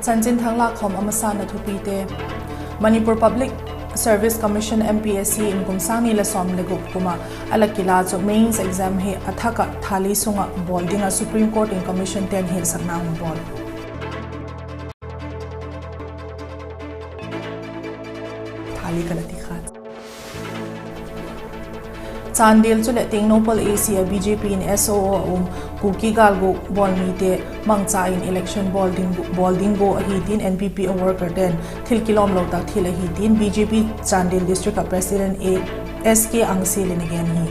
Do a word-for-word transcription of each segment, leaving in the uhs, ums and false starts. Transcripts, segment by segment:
Chanchin thak lâkkhawm a masana thupite. Manipur Public Service Commission, M P S C in kum sâng ni leh sawm le gup kum ah a la kila chu mains exam hi a thak ah tha li sung ah bawl ding ah Supreme Court in commission te'n hetsakna hun bawl. Chandel chuleh Tengnoupal A C ah B J P in S O O a um Kuki gâlguk bawl mite mangcha in election bawl ding, bawl ding gua ahi tin N P P a worker te'n thil kilawmlo tak thil ahi tin B J P Chandel District ah President S K Angsil in a gen hi.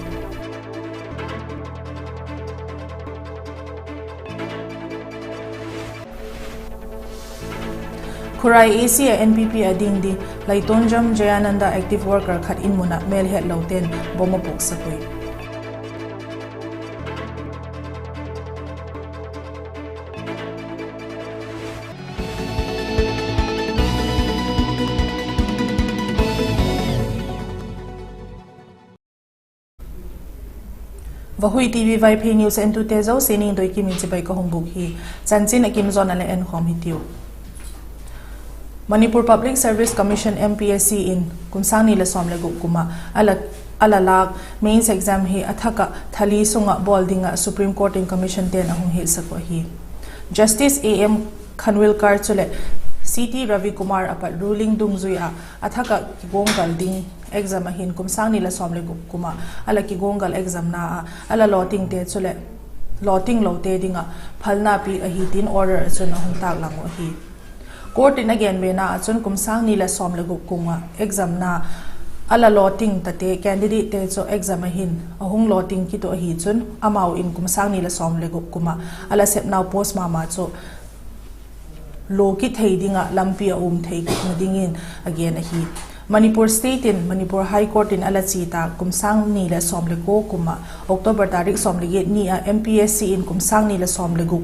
Khurai A C ah N P P a ding di Laitonjam Jayananda active worker khat in mun ah mêlhetlo te'n bomb a puksak ui. Vahui T V Vaiphei news entute zosia ningdoi kim in chibai ka hung bûk hi. Chanchin a kim zawn a leh enkhawm hitiu. Manipur Public Service Commission, M P S C in kum sâng ni leh sawm le gup kum ah a la, a la lâk mains exam hi a thak ah tha li sung ah bawl ding ah Supreme Court in commission te'n a hung hetsakna ahi. Justice A M Khanwilkar chuleh C T Ravikumar a pat ruling dungzui ah a thak ah kiguanggal ding exam ahin kum sâng ni leh sawm le gup kum ah a la kiguanggal examna ah a la lawtingte chuleh lawtinglote ding ah phalna piak ahi tin order ah chun a hung tâklang uh ahi. Court in a genbena ah chun kum sâng ni leh sawm le gup kum ah examna a la lawting tate candidatete chu exam ahin a hung lawting kit uh ahi chun amau in kum sâng ni leh sawm le gup kum ah a la sepnau post ma ma chu lo kit thei ding ah lampi a um thei kitna dingin a gen ahi. Manipur State in Manipur High Court in a la chia ta kum sâng ni leh sawm le kua kum ah October tarik sawm le giat ni ah M P S C in kum sâng ni leh sawm le gup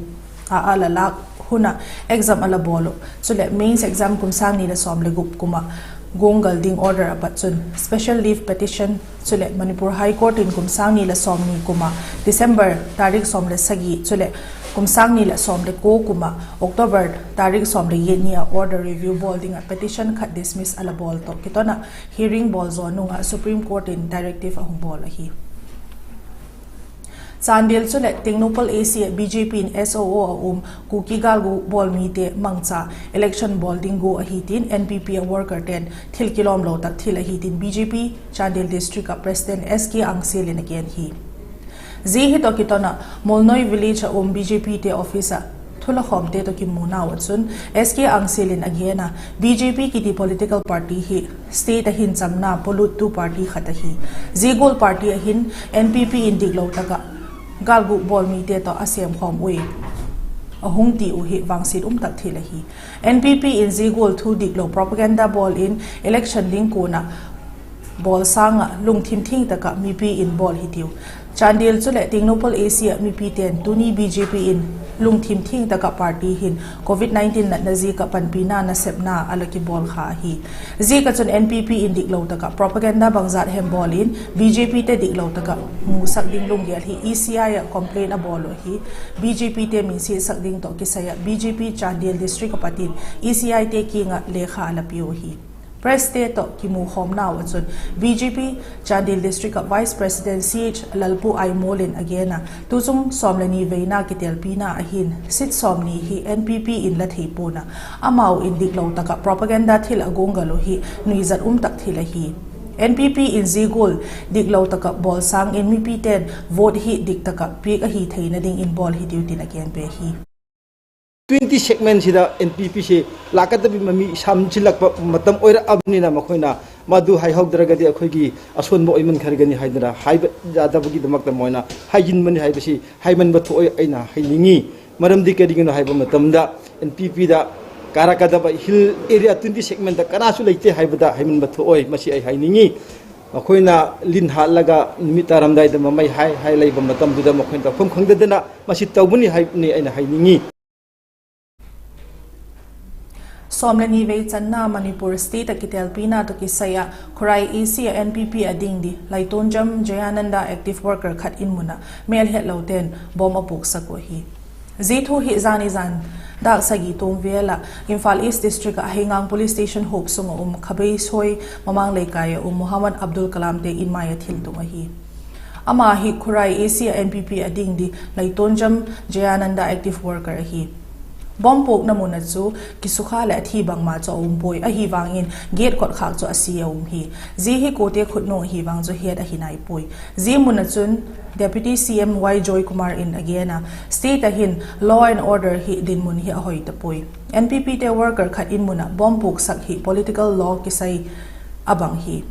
ah a la lâk hun ah exam a la bawl uh chuleh mains exam kum sâng ni leh sawm le gup kum ah guanggal ding order a pat chun special leave petition chuleh Manipur High Court in kum sâng ni leh sawmni kum ah December tarik sawm le sagi chuleh kum sâng ni leh sawm le kua kum ah October tarik sawm le giat ni ah order review bawl ding ah petition khat dismiss a la bawl tawh kiton ah hearing bawl zaw nung ah Supreme Court in directive a hung bawl ahi. Chandel chuleh Tengnoupal A C ah B J P in S O O a um Kuki gâlguk bawl mite mangcha election bawl ding gua ahi tin N P P a worker te'n thil kilawmlo tak thil ahi tin B J P Chandel District ah President S K Angsil in a gen hi. Zia hi tawh kiton ah Molnoi Village ah um B J P te office ah thulakhawmte tawh kimunau ah chun S K Angsil in a gen a, B J P kiti political party hi state ah hin chamna poluttu party khat ahi. Zia gual party ah hin N P P in diklo tak ah gâlguk bawl mite tawh a sêmkhawm ui a hung ti uh hi vangsiat um tak thil ahi. N P P in zia gual thu diklo propaganda bawl in election ding kuan ah bawl sâng ah lungthim thiang tak ah mipi in bawl hitiu. Chandel chuleh Tengnoupal A C ah mipite'n tuni B J P in lungthim thiang tak ah party hin Covid nineteen natna ziak ah panpina nasepna a la kibawl kha ahi. Ziak ah chun N P P in diklo tak ah propaganda bangzat hem bawl in B J P te diklo tak ah musak ding lunggel hi E C I ah complaint a bawl uh ahi. B J P te minsiatsak ding tawh kisai ah B J P Chandel District ah pat in E C I te kiang ah lekha a la piau ahi. Presste tawh kimukhawmnau ah chun B J P Chandel District ah Vice President C H Lalpu Aimol in a gen a, tuchung sawm le ni veina kitelpina ah hin seat sawmni hi N P P in la thei pua'n a, amau in diklo tak ah propaganda thil a guanggal uh hi nuizat um tak thil ahi. N P P in zia gual diklo tak ah bawl sâng in mipite'n vote hi dik tak ah piak ahi theina dingin bawl hitiu tin a gen pe hi. Twenty segment सीधा एनपीपी से लागातार भी ममी शामिल चिल्लक मत्तम ओइरा अबनिना मखोइना मधु हाइहौद꯭ꯔꯒꯗꯤ ꯑꯩꯈꯣꯏꯒꯤ ꯑꯁꯣꯟꯕ ꯑꯣꯏꯃꯟꯈ꯭ꯔꯒꯅꯤ ꯍꯥꯏꯗꯅ ꯍꯥꯏꯕ ꯌꯥꯗꯕꯒꯤꯗꯃꯛꯇ ꯃꯣꯏꯅ ꯍꯥꯏꯖꯤꯟꯕꯅꯤ ꯍꯥꯏꯕꯁꯤ ꯍꯥꯏꯃꯟꯕ ꯊꯣꯛꯑꯣꯏ꯫ ꯑꯩꯅ ꯍꯥꯏꯅꯤꯡꯉꯤ, ꯃꯔꯝꯗꯤ ꯀꯔꯤꯒꯤꯅꯣ ꯍꯥꯏꯕ ꯃꯇꯝꯗ ꯑꯦꯟꯄꯤꯄꯤꯗ ꯀꯥꯔꯛꯀꯗꯕ ꯍꯤꯜ ꯑꯦꯔꯤꯌꯥ ꯇ꯭ꯋꯦꯟꯇꯤ ꯁꯦꯒꯃꯦꯟꯠꯇ ꯀꯅꯥꯁꯨ ꯂꯩꯇꯦ ꯍꯥꯏꯕꯗ ꯍꯥꯏꯃꯟꯕ ꯊꯣꯛꯑꯣꯏ꯫ ꯃꯁꯤ ꯑꯩ ꯍꯥꯏꯅꯤꯡꯉꯤ꯫ ꯃꯈꯣꯏꯅ ꯂꯤꯟ ꯍꯥꯠꯂꯒ ꯅꯨꯃꯤꯠ ꯇꯥꯔꯝꯗꯥꯏꯗ ꯃꯃꯩ ꯍꯥꯏ ꯍꯥꯏ ꯂꯩꯕ ꯃꯇꯝꯗꯨꯗ ꯃꯈꯣꯏꯅ ꯇꯧꯐꯝ ꯈꯪꯗꯗꯅ ꯃꯁꯤ ꯇꯧꯕꯅꯤ ꯍꯥꯏꯕꯅꯤ ꯑꯩꯅ ꯍꯥꯏꯅꯤꯡꯉꯤ꯫ Sawm le ni vei channa Manipur state ah kitelpina tawh kisai ah Khurai A C ah N P P a ding di Laitonjam Jayananda active worker khat in mun ah mêlhetlote'n bomb a puksak uh ahi. Zia thu hi zani zan dâk sagi tum vel ah Imphal East District ah Heingang Police Station huap sung ah um Khabei Soi Mamang Leikai ah um Mohammad Abdul Kalamte in mai ah thil tung ahi. Ama hi Khurai A C ah N P P a ding di Laitonjam Jayananda active worker ahi. Bomb puakna mun ah chu kisukha leh a thi bangma chu a um puai, ahi vang in gate kotkhâk chu a sia a um hi. Zia hi kuate khutnuam ahi vang chu het ahi nai puai. Zia mun ah chun Deputy C M Y Joy Kumar in a gen a, state ah hin law and order hi dinmun hi a hoi ta puai. N P P te worker khat in mun ah bomb puaksak hi political law kisai a bang hi.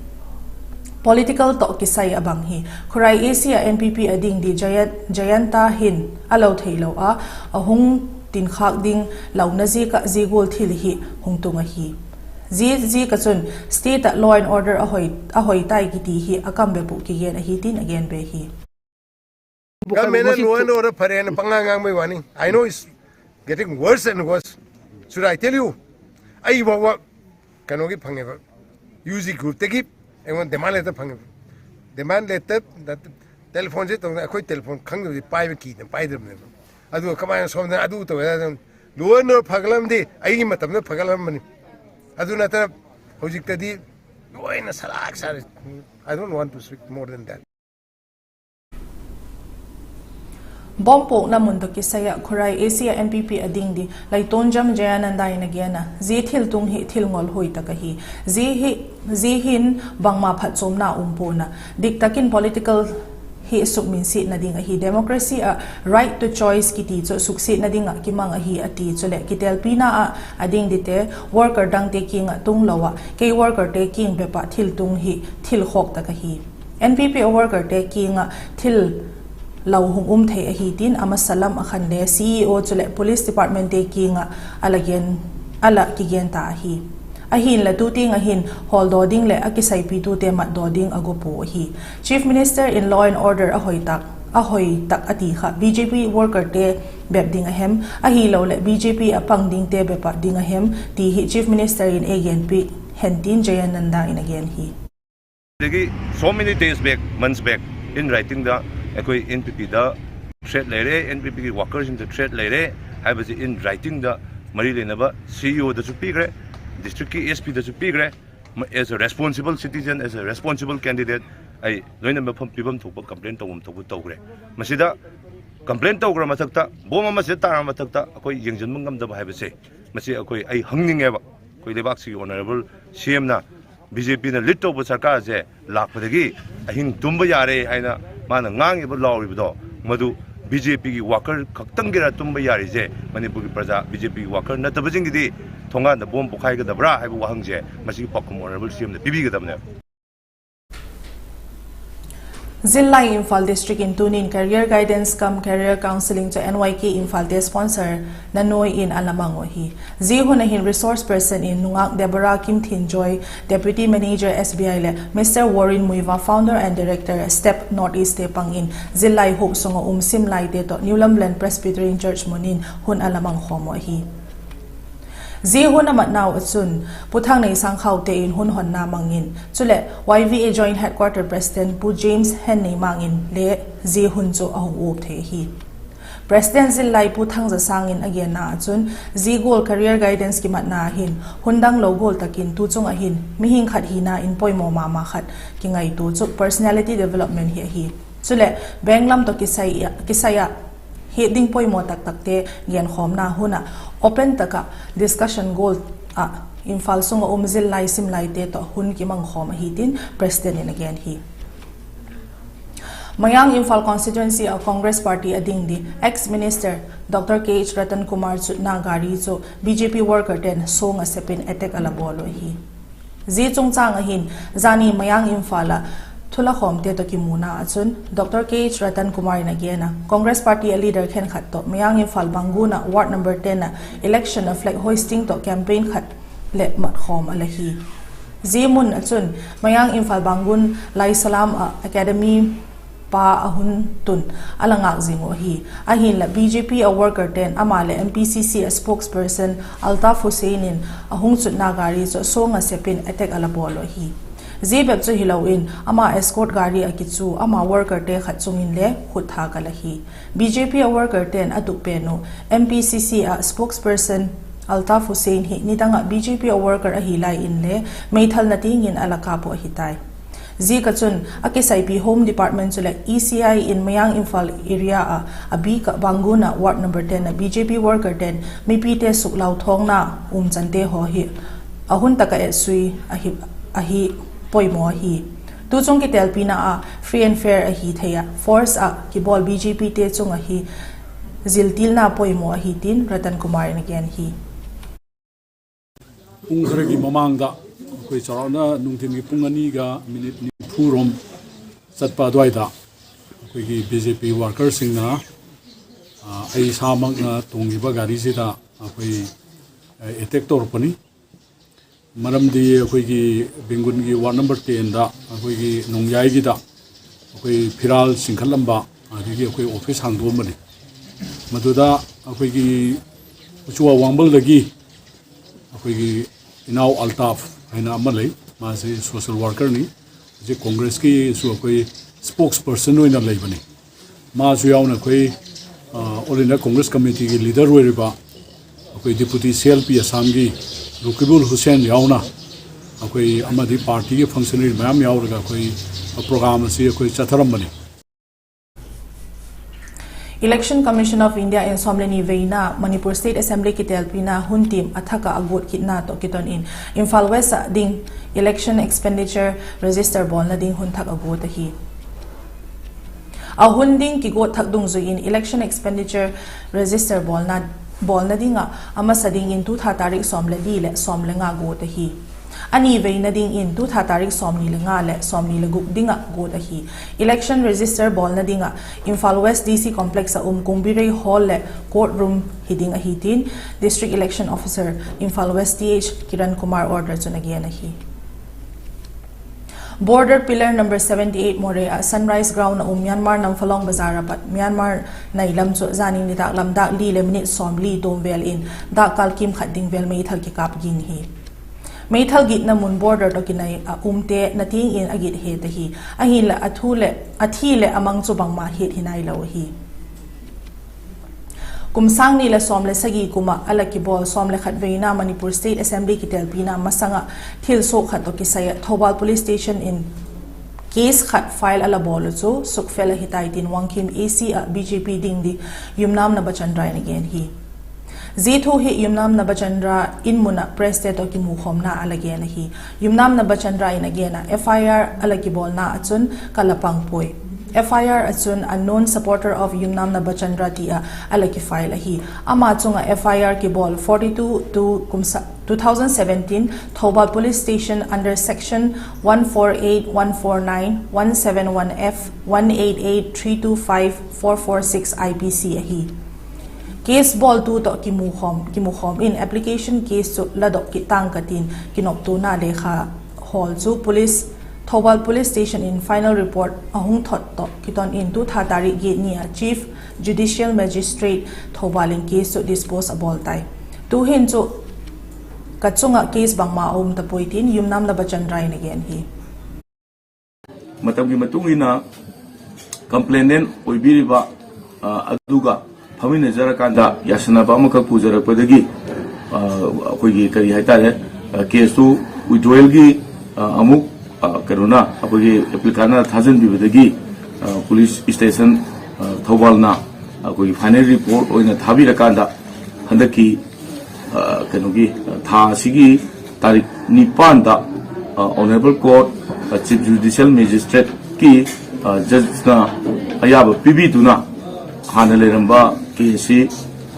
Political tawh kisai a bang hi. Khurai A C ah N P P a ding di Jayant, Jayanta hin a lo theilo a, a hung tinkhâk ding lona ziak ah zia gual thil hi hung tung ahi. Zia ziak ah chun state ah law and order a hoi, a hoi tai kiti hi a kam bep uh kigen ahi tin a gen be hi. Government in law and order phare'n pang ngang ngang mai vang in. I know it's getting worse and worse. Should I tell you? ꯑꯩ ꯐꯥꯎꯕ ꯀꯩꯅꯣꯒꯤ ꯐꯪꯉꯦꯕ, U G ꯒ꯭ꯔꯨꯞꯇꯒꯤ ꯑꯩꯉꯣꯟꯗ ꯗꯤꯃꯥꯟ ꯂꯦꯇꯔ ꯐꯪꯉꯦꯕ꯫ ꯗꯤꯃꯥꯟ ꯂꯦꯇꯔ, ꯇꯦꯂꯤꯐꯣꯟꯁꯦ ꯇꯧꯗꯅ, ꯑꯩꯈꯣꯏ ꯇꯦꯂꯤꯐꯣꯟ ꯈꯪꯗꯕꯗꯤ ꯄꯥꯏꯕ ꯀꯤꯗꯅ ꯄꯥꯏꯗꯕꯅꯦꯕ꯫ ꯑꯗꯨꯒ ꯀꯃꯥꯏꯅ ꯁꯣꯝꯗꯅ ꯑꯗꯨ ꯇꯧꯋꯦ ꯍꯥꯏꯗꯅ, ꯂꯣ ꯑꯦꯟ ꯑꯣꯔꯗꯔ ꯐꯒꯠꯂꯝꯗꯤ ꯑꯩꯒꯤ ꯃꯇꯝꯗ ꯐꯒꯠꯂꯝꯕꯅꯤ꯫ ꯑꯗꯨ ꯅꯠꯇꯅ ꯍꯧꯖꯤꯛꯇꯗꯤ ꯂꯣꯏꯅ ꯁꯂꯥꯛ ꯁꯥꯔꯦ꯫ I don't want to speak more than that. Bomb puakna mun tawh kisai ah Khurai A C ah N P P a ding di Laitonjam Jayananda in a gen a, zia thil tung hi thil ngolhuai tak ahi. Zia hi, zia hin bangma phatchuamna um pua'n a, dik tak in political hi sukminsiatna ding ahi. Democracy ah right to choice kiti chu suksiatna ding ah kimang ahi a ti. Chuleh kitelpina ah a ding dite worker dangte kiang ah tung lo ah kei workerte kiang bep ah thil tung hi thil khawk tak ahi. N P P a workerte kiang ah thil lo hung um thei ahi tin a masa lam ah khan le C E O chuleh police departmentte kiang ah a la gen, a la kigen ta ahi. Ahinla tu tiang ah hin hawldaw ding leh a kisaipitute matdaw ding a gua pua ahi. Chief Minister in law and order a hoi tak, a hoi tak a ti kha B J P workerte bep ding a hem, ahiloleh B J P a pang dingte bep ah ding a hem ti hi Chief Minister in ei genpiak hen tin Jayananda in a gen hi. ꯑꯗꯒꯤ so many days back, months back, in writing ꯗ ꯑꯩꯈꯣꯏ N P P ꯗ threat ꯂꯩꯔꯦ, N P P ꯒꯤ workerꯁꯤꯡꯗ threat ꯂꯩꯔꯦ ꯍꯥꯏꯕꯁꯤ in writing ꯗ ꯃꯔꯤ ꯂꯩꯅꯕ C E O ꯗꯁꯨ ꯄꯤꯈ꯭ꯔꯦ, district ꯀꯤ S P ꯗꯁꯨ ꯄꯤꯈ꯭ꯔꯦ꯫ As a responsible citizen, as a responsible candidate, ꯑꯩ ꯂꯣꯏꯅ ꯃꯐꯝ ꯄꯤꯐꯝ ꯊꯣꯛꯄ complain ꯇꯧꯐꯝ ꯊꯣꯛꯄ ꯇꯧꯈ꯭ꯔꯦ꯫ ꯃꯁꯤꯗ complain ꯇꯧꯈ꯭ꯔ ꯃꯊꯛꯇ, bomb ꯑꯃ ꯁꯤꯗ ꯇꯥꯔ ꯃꯊꯛꯇ ꯑꯩꯈꯣꯏ ꯌꯦꯡꯁꯤꯟꯕ ꯉꯝꯗꯕ ꯍꯥꯏꯕꯁꯦ, ꯃꯁꯤ ꯑꯩꯈꯣꯏ, ꯑꯩ ꯍꯪꯅꯤꯡꯉꯦꯕ꯫ ꯑꯩꯈꯣꯏ ꯂꯩꯕꯥꯛꯁꯤꯒꯤ honourable C M ꯅ, B J P ꯅ lead ꯇꯧꯕ ꯁꯔꯀꯥꯔꯁꯦ ꯂꯥꯛꯄꯗꯒꯤ ꯑꯍꯤꯡ ꯇꯨꯝꯕ ꯌꯥꯔꯦ ꯍꯥꯏꯅ ꯃꯥꯅ ꯉꯥꯡꯉꯤꯕ, ꯂꯥꯎꯔꯤꯕꯗꯣ, ꯃꯗꯨ B J P ꯒꯤ worker ꯈꯛꯇꯪꯒꯤꯔ ꯇꯨꯝꯕ ꯌꯥꯔꯤꯁꯦ? ꯃꯅꯤꯄꯨꯔꯒꯤ ꯄ꯭ꯔꯖꯥ, B J P ꯒꯤ worker ꯅꯠꯇꯕꯁꯤꯡꯒꯤꯗꯤ ꯊꯣꯡꯒꯥꯟꯗ bomb ꯄꯣꯈꯥꯏꯒꯗꯕ꯭ꯔꯥ ꯍꯥꯏꯕ ꯋꯥꯍꯪꯁꯦ ꯃꯁꯤꯒꯤ ꯄꯥꯎꯈꯨꯝ honourable C M ꯅ ꯄꯤꯕꯤꯒꯗꯕꯅꯦꯕ꯫ Zillai Imphal District in tuni'n Career Guidance cum Career Counselling chu N Y K Imphal te sponsorna nuai in a la mang uh ahi. Zia hun ah hin resource person in nungak Deborah Kimthinjoy, Deputy Manager S B I leh Mister Warren Muivah, Founder and Director, Step North East te pang in zillai huap sung ah um simlaite tawh New Lamland Presbyterian Church mun in hun a la mang khawm uh ahi. Zia hun a matnau ah chun Pu Thangneisang Khaute in hun honna mang in, chuleh Y V A Joint Headquarter President Pu James Henneimang in le zia hun chu a hung uap thei ahi. President zillai Pu Thangzasang in a genna ah chun, zia gual career guidance kimatna hin hun danglo gual tak in tu chung ah hin mihing khat hina in poimaw ma ma khat kingaitua chu personality development hi ahi. Chuleh bank lam tawh kisai ah, kisai ah het ding poimaw tak takte genkhawmna hun ah open tak ah discussion gual ah Imphal sung ah um zillai simlaite tawh hun kimang khawm ahi tin President in a gen hi. Mayang Imphal Constituency ah Congress Party a ding di ex-minister Doctor K H Ratan Kumar chutna gari chu B J P workerte'n suang ah sep in attack a la bawl uh ahi. Zia chungchâng ah hin, zani Mayang Imphal ah thulakhawmte tawh kimuna ah chun Doctor K H Ratan Kumar in a gen a, Congress Party a leader khenkhat tawh Mayang Imphal Bangun ah ward number ten ah election ah flag hoisting tawh campaign khat leh matkhawm a la hi. Zia mun ah chun Mayang Imphal Bangun Laisalam ah academy pa a hun tun a la ngâk zing uh ahi. Ahinla B J P a workerte'n ama leh M P C C a spokesperson Altaf Hussain in a hung chutna gari chu suang ah sep in attack a la bawl uh ahi. Zia bep chu hilo in ama escort gari ah kichu ama workerte khat chung inle khut thâk a la hi. BJP a workerte'n a tup pen uh MPCC ah spokesperson Altaf Hussain hi nidang ah BJP a worker ahi lai inle meithalna tiang in a la kâp uh ahi tai. Ziak ah chun a kisaipi Home Department chuleh ECI in Mayang Imphal area ah a bik ah Bangun ah ward number ten ah BJP workerte'n mipite suklau thawkna umchante haw hi a hun tak ah etsui ahi, ahi poimaw ahi. Tuchung kitelpina ah free and fair ahi thei ah force ah kibawl BJPte chung ahi ziltilna poimaw ahi tin Ratan Kumar in a gen hi. ꯄꯨꯡ ꯈꯔꯒꯤ ꯃꯃꯥꯡꯗ ꯑꯩꯈꯣꯏ ꯆꯥꯎꯔꯥꯛꯅ ꯅꯨꯡꯊꯤꯜꯒꯤ ꯄꯨꯡ ꯑꯅꯤꯒ ꯃꯤꯅꯤꯠ ꯅꯤꯐꯨꯔꯣꯝ ꯆꯠꯄ ꯑꯗꯨꯋꯥꯏꯗ ꯑꯩꯈꯣꯏꯒꯤ BJP workerꯁꯤꯡꯅ ꯑ, ꯑꯩ ꯏꯁꯥꯃꯛꯅ ꯇꯣꯡꯂꯤꯕ ꯒꯥꯔꯤꯁꯤꯗ ꯑꯩꯈꯣꯏ, ꯑ, attack ꯇꯧꯔꯛꯄꯅꯤ꯫ ꯃꯔꯝꯗꯤ ꯑꯩꯈꯣꯏꯒꯤ ꯕꯦꯡꯒꯨꯟꯒꯤ ward number tenꯗ ꯑꯩꯈꯣꯏꯒꯤ ꯅꯣꯡꯌꯥꯏꯒꯤꯗ ꯑꯩꯈꯣꯏ ꯐꯤꯔꯥꯜ ꯆꯤꯡꯈꯠꯂꯝꯕ, ꯑꯗꯒꯤ ꯑꯩꯈꯣꯏ office ꯍꯥꯡꯗꯣꯛꯑꯝꯕꯅꯤ꯫ ꯃꯗꯨꯗ ꯑꯩꯈꯣꯏꯒꯤ ꯎꯆꯨꯋꯥ ꯋꯥꯡꯕꯜꯗꯒꯤ ꯑꯩꯈꯣꯏꯒꯤ ꯏꯅꯥꯎ ꯑꯜꯇꯥꯐ ꯍꯥꯏꯅ ꯑꯃ ꯂꯩ, ꯃꯥꯁꯤ social workerꯅꯤ꯫ ꯍꯧꯖꯤꯛ Congressꯀꯤꯁꯨ ꯑꯩꯈꯣꯏ spokesperson ꯑꯣꯏꯅ ꯂꯩꯕꯅꯤ꯫ ꯃꯥꯁꯨ ꯌꯥꯎꯅ ꯑꯩꯈꯣꯏ, ꯑ, All India Congress Committeeꯒꯤ leader ꯑꯣꯏꯔꯤꯕ ꯑꯩꯈꯣꯏ Deputy CLP ꯑꯁꯥꯝꯒꯤ ꯔꯨꯀꯤꯕꯨꯜ ꯍꯨꯁꯦꯟ ꯌꯥꯎꯅ ꯑꯩꯈꯣꯏ ꯑꯃꯗꯤ partyꯒꯤ functionary ꯃꯌꯥꯝ ꯌꯥꯎꯔꯒ ꯑꯩꯈꯣꯏ program ꯑꯁꯤ ꯑꯩꯈꯣꯏ ꯆꯠꯊꯔꯝꯕꯅꯤ꯫ Election Commission of India in sawm le ni veina Manipur State Assembly kitelpina hun tim a thak ah a guat kitna tawh kiton in Imphal West ah ding election expenditure register bawlna ding hun thak a guat ahi. A hun ding kiguat thak dungzui in election expenditure register bawlna, bawlna ding ah a masa dingin tu tha tarik sawm le li leh sawm le nga guat ahi. A ni veina dingin tu tha tarik sawmni le nga leh sawmni le guk ding ah guat ahi. Election register bawlna ding ah Imphal West DC complex ah um Kungbirei Hall leh court room hi ding ahi tin District Election Officer Imphal West Th Kiran Kumar order chun a gen ahi. Border pillar number seventy eight Moreh ah Sunrise Ground ah um Myanmar Namfalong Bazar ah pat Myanmar nai lam chu zan in nitâk lam dâk li leh minute sawmli tuam vel in dâk kâl kim khat ding vel meithal kikâp ging hi. Meithal gitna mun border tawh kinai ah umte na tiang in a git het ahi. Ahinla a thu leh a thi leh a mang chu bangma hiat hi nailo ahi. Kum sâng ni leh sawm le sagi kum ah a la kibawl sawm le khat veina Manipur State Assembly kitelpina masang ah thil suak khat tawh kisai ah Thoubal Police Station in case khat file a la bawl uh chu sukfel ahi tai tin Wangkhim AC ah BJP ding di Yumnam Nabachandra in a gen hi. Zia thu hi Yumnam Nabachandra in mun ah press-te tawh kimukhawmna a la gen ahi. Yumnam Nabachandra in a gen ah FIR a la kibawlna ah chun ka la pang puai. FIR ah chun unknown supporter of Yumnam Nabachandra ti ah a la kifile ahi. Ama chung ah FIR kibawl forty two two kum sa, two thousand seventeen Thoubal Police Station under section one four eight, one four nine, one seven one F, one eight eight, three two five, four four six IPC ahi. Case bawltu tawh kimukhawm, kimukhawm in application case chu ladok kit tang ka tin kinoptuana lekha hawl chu police, Thoubal Police Station in final report a hung thot tawh kiton in tu tha tarik giat ni ah Chief Judicial Magistrate Thoubal in case chu dispose a bawl tai. Tuhin chu ka chung ah case bangma a um ta puai tin Yumnam Nabachandra in a gen hi. ꯃꯇꯝꯒꯤ ꯃꯇꯨꯡ ꯏꯟꯅ ꯀꯝꯄ꯭ꯂꯦꯅꯦꯟ ꯑꯣꯏꯕꯤꯔꯤꯕ, ꯑ, ꯑꯗꯨꯒ ꯐꯝꯃꯤꯟꯅꯖꯔꯀꯥꯟꯗ ꯌꯥꯁꯤꯟꯅꯕ ꯑꯃꯈꯛ ꯄꯨꯖꯔꯛꯄꯗꯒꯤ, ꯑ, ꯑꯩꯈꯣꯏꯒꯤ ꯀꯔꯤ ꯍꯥꯏꯇꯥꯔꯦ, ꯑ, ꯀꯦꯁꯇꯨ ꯋꯤꯗ꯭ꯔꯣꯌꯦꯜꯒꯤ, ꯑ, ꯑꯃꯨꯛ, ꯑ, ꯀꯩꯅꯣꯅ, ꯑꯩꯈꯣꯏꯒꯤ ꯑꯦꯄ꯭ꯂꯤꯀꯥꯟꯅ ꯊꯥꯖꯤꯟꯕꯤꯕꯗꯒꯤ, ꯑ, ꯄꯨꯂꯤꯁ ꯏꯁꯇꯦꯁꯟ, ꯑ, ꯊꯧꯕꯥꯜꯅ ꯑꯩꯈꯣꯏꯒꯤ ꯐꯥꯏꯅꯦꯜ ꯔꯤꯄꯣꯔꯠ ꯑꯣꯏꯅ ꯊꯥꯕꯤꯔꯀꯥꯟꯗ ꯍꯟꯗꯛꯀꯤ ꯑ, ꯀꯩꯅꯣꯒꯤ, ꯑ, ꯊꯥ ꯑꯁꯤꯒꯤ ꯇꯥꯔꯤꯛ ꯅꯤꯄꯥꯟꯗ, ꯑ, Honourable Court, ꯑ, Chief Judicial Magistrate-ꯀꯤ, ꯑ, ꯖꯖꯅ ꯑꯌꯥꯕ ꯄꯤꯕꯤꯗꯨꯅ ꯍꯥꯟꯅ ꯂꯩꯔꯝꯕ ꯀꯦꯁꯁꯤ,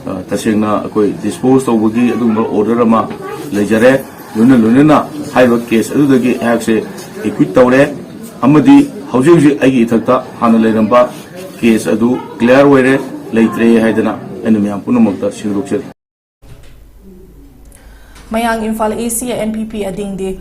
ꯑ, ꯇꯁꯦꯡꯅ ꯑꯩꯈꯣꯏ ꯗꯤꯁꯄꯣꯖ ꯇꯧꯕꯒꯤ ꯑꯗꯨꯒꯨꯝꯕ ꯑꯣꯔꯗꯔ ꯑꯃ ꯂꯩꯖꯔꯦ꯫ ꯂꯣꯏꯅ ꯂꯣꯏꯅꯅ ꯍꯥꯏꯔꯤꯕ ꯀꯦꯁ ꯑꯗꯨꯗꯒꯤ ꯑꯩꯍꯥꯛꯁꯦ ꯑꯦꯀ꯭ꯋꯤꯠ ꯇꯧꯔꯦ ꯑꯃꯗꯤ ꯍꯧꯖꯤꯛ ꯍꯧꯖꯤꯛ ꯑꯩꯒꯤ ꯏꯊꯛꯇ ꯍꯥꯟꯅ ꯂꯩꯔꯝꯕ ꯀꯦꯁ ꯑꯗꯨ ꯀ꯭ꯂꯤꯌꯥꯔ ꯑꯣꯏꯔꯦ, ꯂꯩꯇ꯭ꯔꯦ ꯍꯥꯏꯗꯅ ꯑꯩꯅ ꯃꯌꯥꯝ ꯄꯨꯝꯅꯃꯛꯇ ꯁꯦꯡꯗꯣꯛꯆꯔꯤ꯫ ꯃꯌꯥꯡ Imphal A C eh N P P ꯑꯗꯤꯡꯗꯤ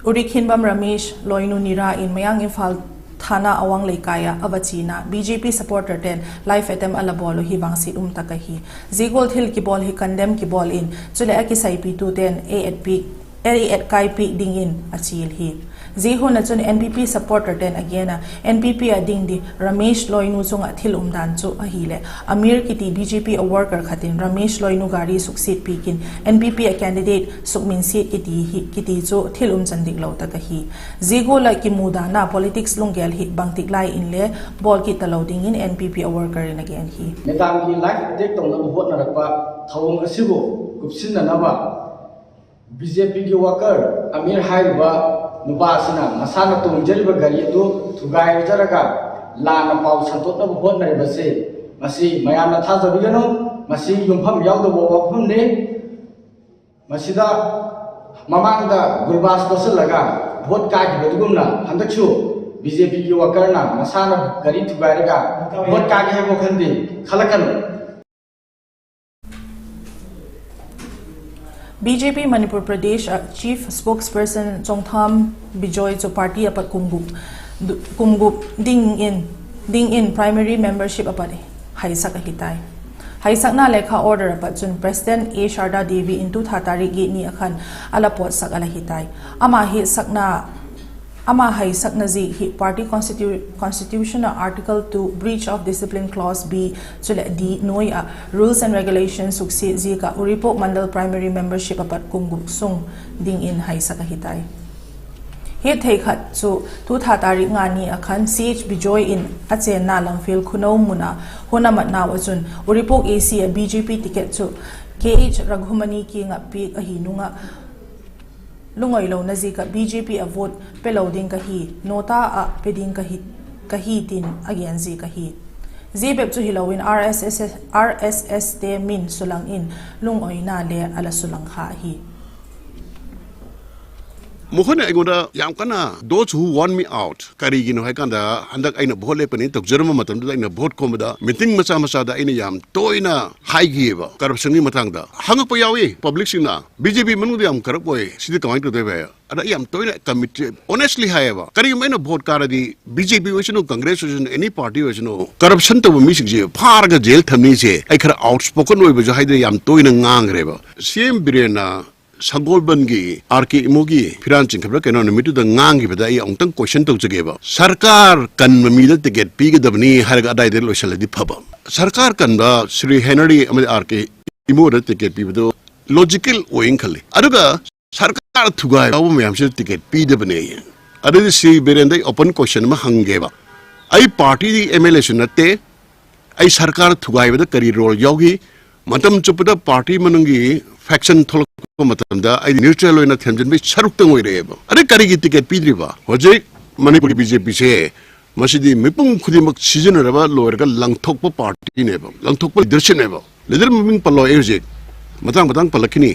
ꯎꯔꯤꯈꯤꯟꯕꯝ ꯔꯃꯦꯁ ꯂꯣꯏꯅꯨ ꯅꯤꯔꯥ ꯏꯟ ꯃꯌꯥꯡ ꯏꯝꯐꯥꯜ ꯊꯥꯅꯥ ꯑꯋꯥꯡ ꯂꯩꯀꯥꯏ ꯑ ꯑꯕꯆꯤꯅ B J P supporter ten live attack a la bawl uh hi vangsiat um tak ahi. Zia gual thil kibawl hi condemn kibawl in, chuleh a kisaipitu ten a et piak, a et kai piak dingin a chial hi. Zia hun ah chun N P P supporter ten a gen a, N P P ah ding di Ramesh Loinu chung ah thil umdan chu ahileh, Amir kiti B J P a worker khat in Ramesh Loinu gari suksiat piak in N P P a candidate sukminsiat kiti hi, kiti chu thil um chan dik lo tak ahi. Zia gual ah kimudanna politics lunggel hi bangtik lai inle bawl kit talo dingin N P P a worker in a gen hi. ꯃꯦꯗꯥꯝꯒꯤ life attack ꯇꯧꯅꯕ ꯍꯣꯠꯅꯔꯛꯄ ꯊꯧꯑꯣꯡ ꯑꯁꯤꯕꯨ ꯀꯨꯞꯁꯤꯟꯅꯅꯕ B J ꯄꯤꯒꯤ ꯋꯥꯀꯔ ꯑꯃꯤꯔ ꯍꯥꯏꯔꯤꯕ ꯅꯨꯄꯥ ꯑꯁꯤꯅ ꯃꯁꯥꯅ ꯇꯣꯡꯖꯔꯤꯕ ꯒꯥꯔꯤ ꯑꯗꯨ ꯊꯨꯒꯥꯏꯖꯔꯒ ꯂꯥꯟꯅ ꯄꯥꯎ ꯁꯟꯗꯣꯛꯅꯕ ꯍꯣꯠꯅꯔꯤꯕꯁꯤ, ꯃꯁꯤ ꯃꯌꯥꯝꯅ ꯊꯥꯖꯕꯤꯒꯅꯨ꯫ ꯃꯁꯤ ꯌꯨꯝꯐꯝ ꯌꯥꯎꯗꯕ ꯋꯥꯐꯝꯅꯤ꯫ ꯃꯁꯤꯗ ꯃꯃꯥꯡꯗ ꯒꯨꯔꯕꯥꯖ ꯇꯣꯠꯁꯤꯜꯂꯒ ꯚꯣꯠ ꯀꯥꯈꯤꯕꯗꯨꯒꯨꯝꯅ ꯍꯟꯗꯛꯁꯨ ꯕꯤ ꯖꯦ ꯄꯤꯒꯤ ꯋꯥꯀꯔꯅ ꯃꯁꯥꯅ ꯒꯥꯔꯤ ꯊꯨꯒꯥꯏꯔꯒ ꯚꯣꯠ ꯀꯥꯒꯦ ꯍꯥꯏꯕ ꯋꯥꯈꯜꯗꯤ ꯈꯜꯂꯛꯀꯅꯨ꯫ B J P Manipur Pradesh ah Chief Spokesperson Chongtham Bijoy chu party a pat kum gup, kum gup dingin, dingin primary membership a pat haisak ahi tai. Haisakna lekha order a pat chun President A Sharda Devi in tu tha tarik giat ni a khan a la pawtsak a la hi tai. Ama hi sakna Ama haisakna ziak hi party constitu-, constitution ah Article two, breach of discipline clause B, chuleh D nuai ah rules and regulations suksiat ziak ah Uripok Mandal primary membership a pat kum gup sung dingin haisak ahi tai. Hiat thei khat chu tu tha tarik nga ni a khan C H Bijoy in a chenna Lamphel Khunou mun ah hun a matnau ah chun Uripok A C ah B J P ticket chu K H Raghumani kiang ah piak ahi nung ah, lungawilona ziak ah B J P a vote pelo ding ka hi, nota ah pe ding ka hi, ka hi tin a gen ziak ahi. Zia bep chu hilo in R S S, R S S te min sulang in lungawina le a la sulang kha ahi. บางคนเนี่ย ꯑꯩꯉꯣꯟꯗ ꯌꯥꯝ ꯀꯟꯅ, those who want me out, ꯀꯔꯤꯒꯤꯅꯣ ꯍꯥꯏ ꯀꯥꯟꯗ, ꯍꯟꯗꯛ ꯑꯩꯅ ꯚꯣꯠ ꯂꯦꯞꯀꯅꯤ ꯇꯧꯖꯔꯝꯕ ꯃꯇꯝꯗꯨꯗ ꯑꯩꯅ ꯚꯣꯠ ꯈꯣꯝꯕꯗ meeting ꯃꯆꯥ ꯃꯆꯥꯗ ꯑꯩꯅ ꯌꯥꯝ ꯇꯣꯏꯅ ꯍꯥꯏꯈꯤꯑꯕ, corruptionꯒꯤ ꯃꯇꯥꯡꯗ ꯍꯪꯉꯛꯄ ꯌꯥꯎꯏ꯫ Publicꯁꯤꯡꯅ B J P ꯃꯅꯨꯡꯗ ꯌꯥꯝ corrupt ꯑꯣꯏ, ꯁꯤꯗꯤ ꯀꯃꯥꯏꯅ ꯇꯧꯗꯣꯏꯕ? ꯑꯗ ꯑꯩ ꯌꯥꯝ ꯇꯣꯏꯅ committee honestly ꯍꯥꯏꯌꯦꯕ, ꯀꯔꯤꯒꯨꯝꯕ ꯑꯩꯅ ꯚꯣꯠ ꯀꯥꯔꯗꯤ B J P ꯑꯣꯏꯁꯅꯨ, Congress ꯑꯣꯏꯁꯅꯨ, any party ꯑꯣꯏꯁꯅꯨ, corruption ꯇꯧꯕ ꯃꯤꯁꯤꯡꯁꯦ ꯐꯥꯔꯒ jail ꯊꯝꯅꯤꯁꯦ ꯑꯩ ꯈꯔ outspoken ꯑꯣꯏꯕꯁꯨ ꯍꯥꯏꯗꯅ ꯌꯥꯝ ꯇꯣꯏꯅ ꯉꯥꯡꯈ꯭ꯔꯦꯕ꯫ C M ꯕꯤꯔꯦꯟꯅ ꯁꯒꯣꯜꯕꯟꯒꯤ R K ꯏꯃꯣꯒꯤ ꯐꯤꯔꯥꯟ ꯆꯤꯡꯈꯠꯄ ꯀꯩꯅꯣ ꯅꯨꯃꯤꯠꯇꯨꯗ ꯉꯥꯡꯈꯤꯕꯗ ꯑꯩ ꯑꯃꯨꯛꯇꯪ question ꯇꯧꯖꯒꯦꯕ꯫ ꯁꯔꯀꯥꯔ ꯀꯟꯕ ꯃꯤꯗ ticket ꯄꯤꯒꯗꯕꯅꯤ ꯍꯥꯏꯔꯒ ꯑꯗꯥꯏꯗ ꯂꯣꯏꯁꯤꯜꯂꯗꯤ ꯐꯕ꯫ ꯁꯔꯀꯥꯔ ꯀꯟꯕ ꯁ꯭ꯔꯤ ꯍꯦꯅꯔꯤ ꯑꯃꯗꯤ R K ꯏꯃꯣꯗ ticket ꯄꯤꯕꯗꯣ logical ꯑꯣꯏꯅ ꯈꯜꯂꯤ꯫ ꯑꯗꯨꯒ ꯁꯔꯀꯥꯔ ꯊꯨꯒꯥꯏꯕ ꯌꯥꯎꯕ ꯃꯌꯥꯝꯁꯤꯗ ticket ꯄꯤꯗꯕꯅꯦ꯫ ꯑꯗꯨꯗꯤ ꯁ꯭ꯔꯤ ꯕꯤꯔꯦꯟꯗ ꯑꯩ open question ꯑꯃ ꯍꯪꯒꯦꯕ꯫ ꯑꯩ partyꯒꯤ M L Aꯁꯨ ꯅꯠꯇꯦ, ꯑꯩ ꯁꯔꯀꯥꯔ ꯊꯨꯒꯥꯏꯕꯗ ꯀꯔꯤ role ꯌꯥꯎꯈꯤ? ꯃꯇꯝ ꯆꯨꯞꯄꯗ party ꯃꯅꯨꯡꯒꯤ faction ꯊꯣꯛꯂꯛꯄ ꯃꯇꯝꯗ ꯑꯩ neutral ꯑꯣꯏꯅ ꯊꯦꯝꯖꯤꯟꯕꯒꯤ ꯁꯔꯨꯛꯇꯪ ꯑꯣꯏꯔꯛꯑꯦꯕ꯫ ꯑꯗꯩ ꯀꯔꯤꯒꯤ ticket ꯄꯤꯗ꯭ꯔꯤꯕ? ꯍꯧꯖꯤꯛ ꯃꯅꯤꯄꯨꯔꯒꯤ B J Pꯁꯦ ꯃꯁꯤꯗꯤ ꯃꯤꯄꯨꯝ ꯈꯨꯗꯤꯡꯃꯛ ꯁꯤꯖꯤꯟꯅꯔꯕ ꯂꯣꯏꯔꯒ ꯂꯪꯊꯣꯛꯄ partyꯅꯦꯕ, ꯂꯪꯊꯣꯛꯄ leadershipꯅꯦꯕ꯫ Leader ꯃꯃꯤꯡ ꯄꯜꯂꯣꯏ, ꯑꯩ ꯍꯧꯖꯤꯛ ꯃꯇꯥꯡ ꯃꯇꯥꯡ ꯄꯜꯂꯛꯈꯤꯅꯤ꯫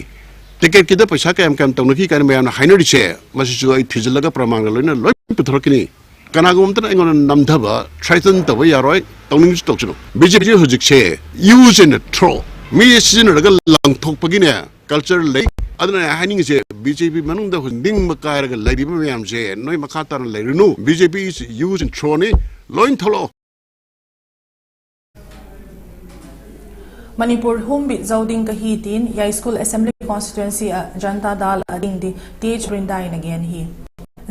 Ticketꯀꯤꯗ ꯄꯩꯁꯥ ꯀꯌꯥꯝ ꯀꯌꯥꯝ ꯇꯧꯅꯈꯤ ꯀꯥꯏꯅ ꯃꯌꯥꯝꯅ ꯍꯥꯏꯅꯔꯤꯁꯦ, ꯃꯁꯤꯁꯨ ꯑꯩ ꯊꯤꯖꯤꯜꯂꯒ ꯄ꯭ꯔꯃꯥꯟꯒ ꯂꯣꯏꯅ ꯂꯣꯏ ꯄꯨꯊꯣꯔꯛꯈꯤꯅꯤ꯫ ꯀꯅꯥꯒꯨꯝꯕ ꯑꯃꯠꯇꯅ ꯑꯩꯉꯣꯟꯗ ꯅꯝꯊꯕ, threaten ꯇꯧꯕ ꯌꯥꯔꯣꯏ, ꯇꯧꯅꯤꯡꯁꯨ ꯇꯧꯁꯅꯨ꯫ B J P ꯍꯧꯖꯤꯛꯁꯦ use and throw, ꯃꯤ ꯁꯤꯖꯤꯟꯅꯔꯒ ꯂꯪꯊꯣꯛꯄꯒꯤꯅꯦ culture ꯂꯩ꯫ ꯑꯗꯨꯅ ꯑꯩ ꯍꯥꯏꯅꯤꯡꯉꯤꯁꯦ, B J P ꯃꯅꯨꯡꯗ ꯍꯧꯖꯤꯛ ꯅꯤꯡꯕ ꯀꯥꯏꯔꯒ ꯂꯩꯔꯤꯕ ꯃꯌꯥꯝꯁꯦ ꯅꯣꯏ ꯃꯈꯥ ꯇꯥꯅ ꯂꯩꯔꯨꯅꯨ꯫ B J P is use and throwꯅꯤ, ꯂꯣꯏ ꯊꯣꯛꯂꯛꯑꯣ꯫ Manipur humbit zo ding ka hi tin Yaiskhul Assembly Constituency ah Janata Dal ah ding di Th Brinda in a gen hi.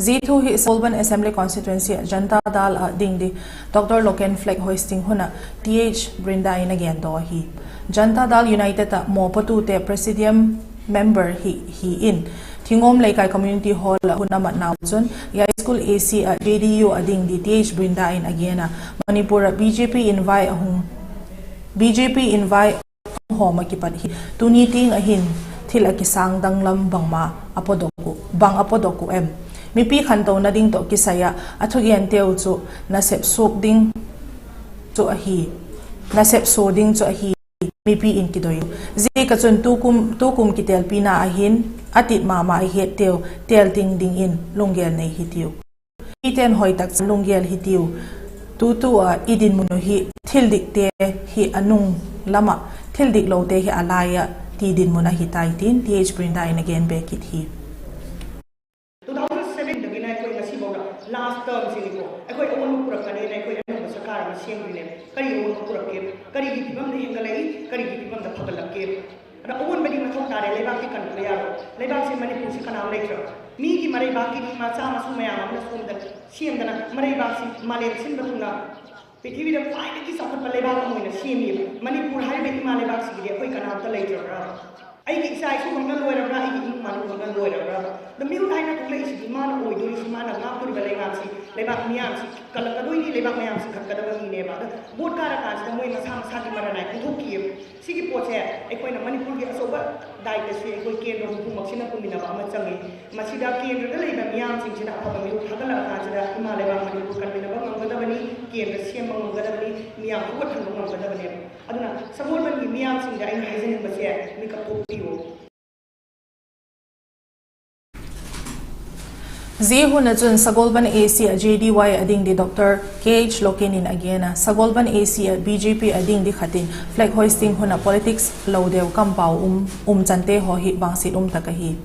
Zia thu hi Sholban Assembly Constituency ah Janata Dal ah ding di Doctor Loken flag hoisting hun ah Th Brinda in a gen daw hi. Janata Dal United ah mawpuatute Presidium member hi, hi in, Thingom Leikai Community Hall ah hun a matnau chun, Yaiskhul A C ah J D U a ding di Th Brinda in a gen a, Manipur ah B J P invite a hung, B J P invite hawm a kipat hi tuni tiang a hin thil a kisâng danglam bangma a pawdok uh, bang a pawdok uh em? Mipi khantona ding tawh kisai ah a thugenteu chu nasep suak ding chu ahi, nasep suak ding chu ahi, mipi in kidoi. Ziaka chun tukum, tukum kitelpina a hin a tit ma ma a hetteu tel ting dingin lunggel nei hitiu. Miten hoi tak chan lunggel hitiu. Tutu ah i dinmun uh hi thil dikte hi a nung lam ah, thil diklote hi a lai ah ti dinmun ahi tai tin Th Brinda in a gen be kit hi. दो हज़ार सात तक गिना है कोई नसीब होगा, last term से निको है कोई अवन पुरख का नहीं, कोई अवन सरकार में सीएम भी नहीं, करी अवन पुरख के, करी की फिबम नहीं गलाई, करी की फिबम द फगल के। अदा अवन बड़ी मथों तारे लेबा की कंट्रोल यारो, लेबा से मणिपुर से कनाम नहीं चल। ꯃꯤꯒꯤ ꯃꯔꯩꯕꯥꯛꯀꯤꯗꯤ ꯏꯃꯥ ꯆꯥꯝꯃ ꯁꯨ ꯃꯌꯥꯝ ꯑꯃꯅ ꯁꯣꯝꯗ ꯁꯦꯝꯗꯅ ꯃꯔꯩꯕꯥꯛꯁꯤ ꯃꯥꯂꯦꯝ ꯁꯤꯟꯕ ꯊꯨꯡꯅ ꯄ꯭ꯔꯤꯊꯤꯕꯤꯗ ꯈ꯭ꯋꯥꯏꯗꯒꯤ ꯆꯥꯎꯈꯠꯄ ꯂꯩꯕꯥꯛ ꯑꯃ ꯑꯣꯏꯅ ꯁꯦꯝꯃꯤꯕ꯫ ꯃꯅꯤꯄꯨꯔ ꯍꯥꯏꯔꯤꯕ ꯏꯃꯥ ꯂꯩꯕꯥꯛꯁꯤꯒꯤꯗꯤ ꯑꯩꯈꯣꯏ ꯀꯅꯥꯝꯇ ꯂꯩꯇ꯭ꯔꯕ꯭ꯔꯥ? ꯑꯩꯒꯤ ꯏꯆꯥ ꯏꯁꯨ ꯈꯛꯅ ꯂꯣꯏꯔꯕ꯭ꯔꯥ? ꯑꯩꯒꯤ ꯏꯃꯨꯡ ꯃꯅꯨꯡ ꯈꯛꯅ ꯂꯣꯏꯔꯕ꯭ꯔꯥ? ꯗ ꯃꯤꯍꯨꯠ ꯍꯥꯏꯅ ꯊꯣꯛꯂꯛꯏꯁꯤꯗꯤ ꯃꯥꯅ ꯑꯣꯏꯗꯣꯔꯤꯁꯤ, ꯃꯥꯅ ꯉꯥꯛꯇꯣꯔꯤꯕ ꯂꯩꯉꯥꯛꯁꯤ, ꯂꯩꯕꯥꯛ ꯃꯤꯌꯥꯝꯁꯤ ꯀꯜꯂꯛꯀꯗꯣꯏꯅꯤ, ꯂꯩꯕꯥꯛ ꯃꯌꯥꯝꯁꯤ ꯀꯟꯒꯗꯕ ꯃꯤꯅꯦꯕ꯫ ꯑꯗ ꯚꯣꯠ ꯀꯥꯔꯀꯥꯟꯁꯤꯗ ꯃꯣꯏ ꯃꯁꯥ ꯃꯁꯥꯒꯤ ꯃꯔꯟ ꯅꯥꯏ ꯄꯨꯊꯣꯛꯈꯤꯑꯕ꯫ ꯁꯤꯒꯤ ꯄꯣꯠꯁꯦ ꯑꯩꯈꯣꯏꯅ ꯃꯅꯤꯄꯨꯔꯒꯤ ꯑꯆꯧꯕ ꯗꯥꯏꯇꯁꯤ ꯑꯩꯈꯣꯏ ꯀꯦꯟꯗ꯭ꯔ ꯍꯨꯝꯐꯨꯃꯛꯁꯤꯅ ꯄꯨꯃꯤꯟꯅꯕ ꯑꯃ ꯆꯪꯉꯤ꯫ ꯃꯁꯤꯗ ꯀꯦꯟꯗ꯭ꯔꯗ ꯂꯩꯕ ꯃꯤꯌꯥꯝꯁꯤꯡꯁꯤꯅ ꯑꯐꯕ ꯃꯤꯍꯨꯠ ꯊꯥꯒꯠꯂꯛꯑꯀꯥꯟꯁꯤꯗ ꯏꯃꯥ ꯂꯩꯕꯥꯛ ꯃꯅꯤꯄꯨꯔ ꯀꯟꯃꯤꯟꯅꯕ ꯉꯝꯒꯗꯕꯅꯤ, ꯀꯦꯟꯗ꯭ꯔ ꯁꯦꯝꯕ ꯉꯝꯒꯗꯕꯅꯤ, ꯃꯤꯌꯥꯝ ꯍꯧꯒꯠꯍꯟꯕ ꯉꯝꯒꯗꯕꯅꯦꯕ꯫ ꯑꯗꯨꯅ ꯁꯒꯣꯜꯕꯟꯒꯤ ꯃꯤꯌꯥꯝꯁꯤꯡꯗ ꯑꯩꯅ ꯍꯥꯏꯖꯅꯤꯡꯕꯁꯦ, ꯃꯤꯀꯞ ꯊꯣꯛꯄꯤꯌꯨ꯫ Zia hun ah chun Sagolban A C ah J D Y a ding di Doctor K H Loken in a gen a, Sagolban A C ah B J P a ding di khat in flag hoisting hun ah politics lo deu kampau um, um chante haw hi vangsiat um tak ahi.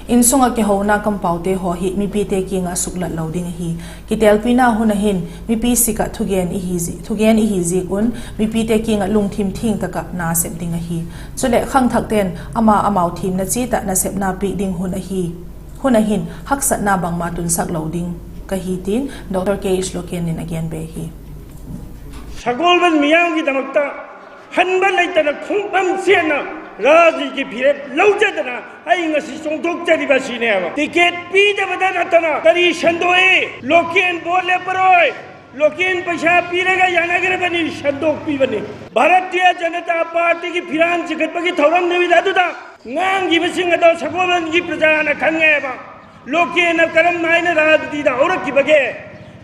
Insung ah kihouna kampaute haw hi mipite kiang ah suklat lo ding ahi. Kitelpina hun ah hin mipi sik ah thugen i hi zi-, thugen i hi ziak un mipite kiang ah lungthim thiang tak ah na sep ding ahi. Chuleh khangthakte'n ama amau thiamna chiat ah nasepna piak ding hun ahi. Hun ah hin haksatna bangma tunsak lo ding ka hi tin Doctor K H Loken in a gen be hi. ꯁꯒꯣꯜꯕꯟ ꯃꯤꯌꯥꯝꯒꯤꯗꯃꯛꯇ ꯍꯟꯕ ꯂꯩꯇꯅ ꯈꯣꯡꯐꯝ ꯆꯦꯠꯅ ꯔꯥꯖꯅꯤꯇꯤ ꯐꯤꯔꯦꯞ ꯂꯧꯖꯗꯅ ꯑꯩ ꯉꯁꯤ ꯆꯣꯡꯊꯣꯛꯆꯔꯤꯕ ꯑꯁꯤꯅꯦꯕ꯫ ꯇꯤꯀꯦꯠ ꯄꯤꯗꯕꯗ ꯅꯠꯇꯅ ꯀꯔꯤ ꯁꯟꯗꯣꯛꯏ? ꯂꯣꯀꯦꯜ ꯚꯣꯠ ꯂꯦꯞꯄꯔꯣꯏ, ꯂꯣꯀꯦꯜ ꯄꯩꯁꯥ ꯄꯤꯔꯒ ꯌꯥꯅꯈ꯭ꯔꯕꯅꯤ, ꯁꯟꯗꯣꯛꯄꯤꯕꯅꯤ꯫ ꯚꯥꯔꯇꯤꯌ ꯖꯅꯇꯥ ꯄꯥꯔꯇꯤꯒꯤ ꯐꯤꯔꯥꯟ ꯆꯤꯡꯈꯠꯄꯒꯤ ꯊꯧꯔꯝ ꯅꯨꯃꯤꯠ ꯑꯗꯨꯗ ꯉꯥꯡꯈꯤꯕꯁꯤꯡ ꯑꯗꯣ ꯁꯒꯣꯜꯕꯟꯒꯤ ꯄ꯭ꯔꯖꯥꯅ ꯈꯪꯉꯦꯕ꯫ ꯂꯣꯀꯦꯜꯅ ꯀꯔꯝ ꯍꯥꯏꯅ ꯔꯥꯖꯅꯤꯇꯤꯗ ꯍꯧꯔꯛꯈꯤꯕꯒꯦ?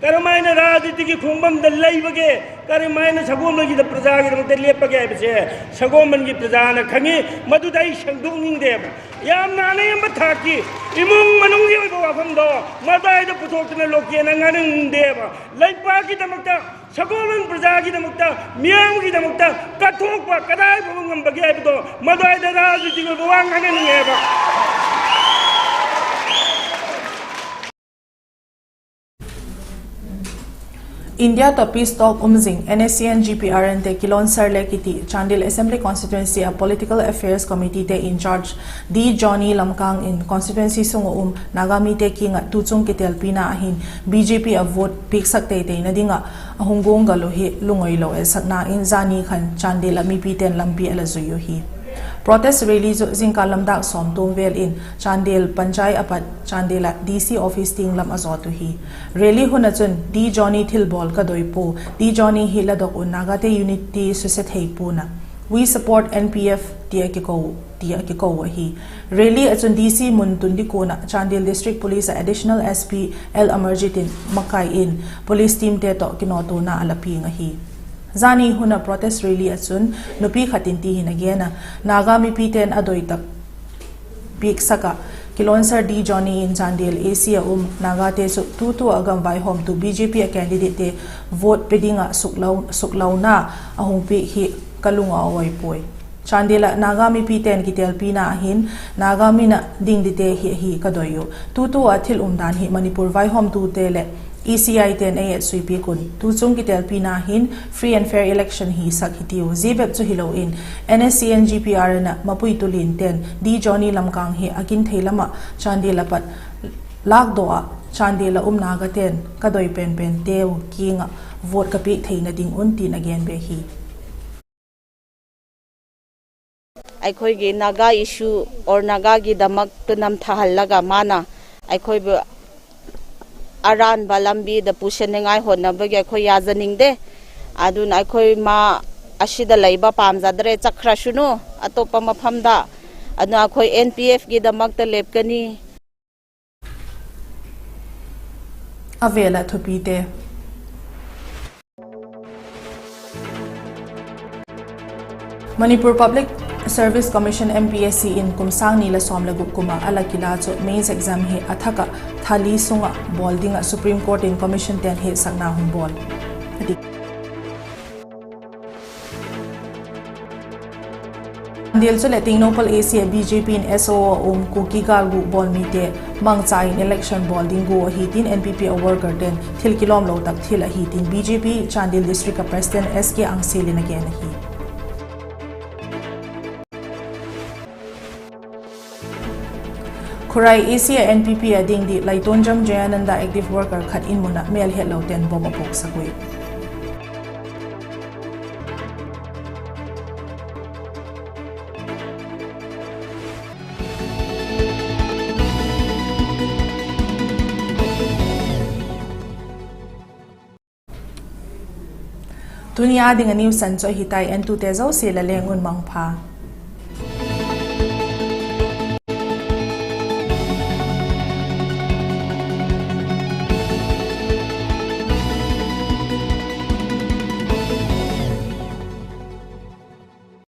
ꯀꯔꯝ ꯍꯥꯏꯅ ꯔꯥꯖꯅꯤꯇꯤꯒꯤ ꯈꯣꯡꯕꯝꯗ ꯂꯩꯕꯒꯦ? ꯀꯔꯝ ꯍꯥꯏꯅ ꯁꯒꯣꯜꯕꯟꯒꯤꯗ ꯄ꯭ꯔꯖꯥꯒꯤꯗꯃꯛꯇ ꯂꯦꯞꯄꯒꯦ ꯍꯥꯏꯕꯁꯦ ꯁꯒꯣꯜꯕꯟꯒꯤ ꯄ꯭ꯔꯖꯥꯅ ꯈꯪꯉꯤ꯫ ꯃꯗꯨꯗ ꯑꯩ ꯁꯟꯗꯣꯛꯅꯤꯡꯗꯦꯕ꯫ ꯌꯥꯝꯅ ꯑꯅꯦꯝꯕ ꯊꯥꯛꯀꯤ ꯏꯃꯨꯡ ꯃꯅꯨꯡꯒꯤ ꯑꯣꯏꯕ ꯋꯥꯐꯝꯗꯣ ꯃꯇꯥꯏꯗ ꯄꯨꯊꯣꯛꯇꯨꯅ ꯂꯣꯀꯦꯜꯅ ꯉꯥꯡꯅꯤꯡꯗꯦꯕ꯫ ꯂꯩꯄꯥꯛꯀꯤꯗꯃꯛꯇ, ꯁꯒꯣꯜꯕꯟ ꯄ꯭ꯔꯖꯥꯒꯤꯗꯃꯛꯇ, ꯃꯤꯌꯥꯝꯒꯤꯗꯃꯛꯇ ꯀꯠꯊꯣꯛꯄ ꯀꯗꯥꯏ ꯐꯥꯎꯕ ꯉꯝꯕꯒꯦ ꯍꯥꯏꯕꯗꯣ ꯃꯗꯨꯋꯥꯏꯗ ꯔꯥꯖꯅꯤꯇꯤꯒꯤ ꯑꯣꯏꯕ ꯋꯥ ꯉꯥꯡꯅꯅꯤꯡꯉꯦꯕ꯫ India tawh peace talk um zing N S C N G P R N te kilawnsar le kiti Chandel Assembly Constituency ah Political Affairs Committee te in charge D Johnny Lamkang in constituency sung ah um Naga mite kiang ah tuchung kitelpina ah hin B J P ah vote piaksak teiteina ding ah a hung guanggal uh hi lungoilo etsakna in zani khan Chandel ah mipite'n lampi a la zui uhi. Protest rally chu zingkal lam dâk sawm tum vel in Chandel Panchai a pat Chandel ah D C office tiang lam a zawt uhi. Rally hun ah chun D Johnny thilbawl ka doi pua, D Johnny hi ladok un Nagate unity suse thei pua'n a, We support N P F ti a kiko, ti a kiko ahi. Rally ah chun D C mun tun ding kuan ah Chandel District Police ah Additional S P L Amarjit in makai in police teamte tawh kinawttuana a la piang ahi. Zani hun ah protest rally ah chun nupi khat in ti hin a gen a, Naga mipite'n a doi tak piaksak ah kilawnsar D Johnny in Chandel A C ah um Nagate chu tutu ah gam vaihawmtu B J P ah candidatete vote pe ding ah suklo, suklona a hung piak hi ka lung a awi puai. Chandel ah Naga mipite'n kitelpina ah hin Naga min ah ding dingte hi ahi ka doi uh. Tutu ah thil umdan hi Manipur vaihawmtute leh E C I te'n ei etsuipiak un, tuchung kitelpina hin free and fair election hisak hitiu. Zia bep chu hilo in N S C N G P R N ah mapuitu liante'n D Johnny Lamkang hi a kin thei lam ah Chandel ah pat lâkdaw ah Chandel ah um Nagate'n ka doi penpenteu kiang ah vote ka piak theina ding un tin a gen be hi. ꯑꯩꯈꯣꯏꯒꯤ ꯅꯥꯒꯥ ꯏꯁꯨ ꯑꯣꯔ ꯅꯥꯒꯥꯒꯤꯗꯃꯛꯇ ꯅꯝꯊꯍꯜꯂꯒ ꯃꯥꯅ ꯑꯩꯈꯣꯏꯕꯨ ꯑꯔꯥꯟꯕ ꯂꯝꯕꯤꯗ ꯄꯨꯁꯤꯟꯅꯤꯡꯉꯥꯏ ꯍꯣꯠꯅꯕꯒꯤ ꯑꯩꯈꯣꯏ ꯌꯥꯖꯅꯤꯡꯗꯦ꯫ ꯑꯗꯨꯅ ꯑꯩꯈꯣꯏ ꯃꯥ ꯑꯁꯤꯗ ꯂꯩꯕ ꯄꯥꯝꯖꯗ꯭ꯔꯦ, ꯆꯠꯈ꯭ꯔꯁꯅꯨ ꯑꯇꯣꯞꯄ ꯃꯐꯝꯗ꯫ ꯑꯗꯨꯅ ꯑꯩꯈꯣꯏ ꯑꯦꯟ ꯄꯤ ꯑꯦꯐꯀꯤꯗꯃꯛꯇ ꯂꯦꯞꯀꯅꯤ꯫ A vêl ah thupite. Manipur Public Service Commission, M P S C, in kum sâng ni leh sawm leh guk kum ah a la kila chu mains exam hi a thak ah tha li sung ah bawl ding ah Supreme Court in commission te'n hetsakna hun bawl. Chandel chuleh Tengnoupal A C ah B J P in S O O a um Kuki gâl guk bawl mite mangcha in election bawl ding gua ahi tin N P P a worker te'n thil kilawmlo tak thil ahi tin B J P Chandel District ah President S K Angsil in a gen ahi. Khurai A C a N P P a ding di Laitonjam Jayananda active worker khat in mun ah mêl hetlote'n bomb a puaksak ui. Tuni â ding a news san chu ahi tai, entute zosia la leng un mangpha.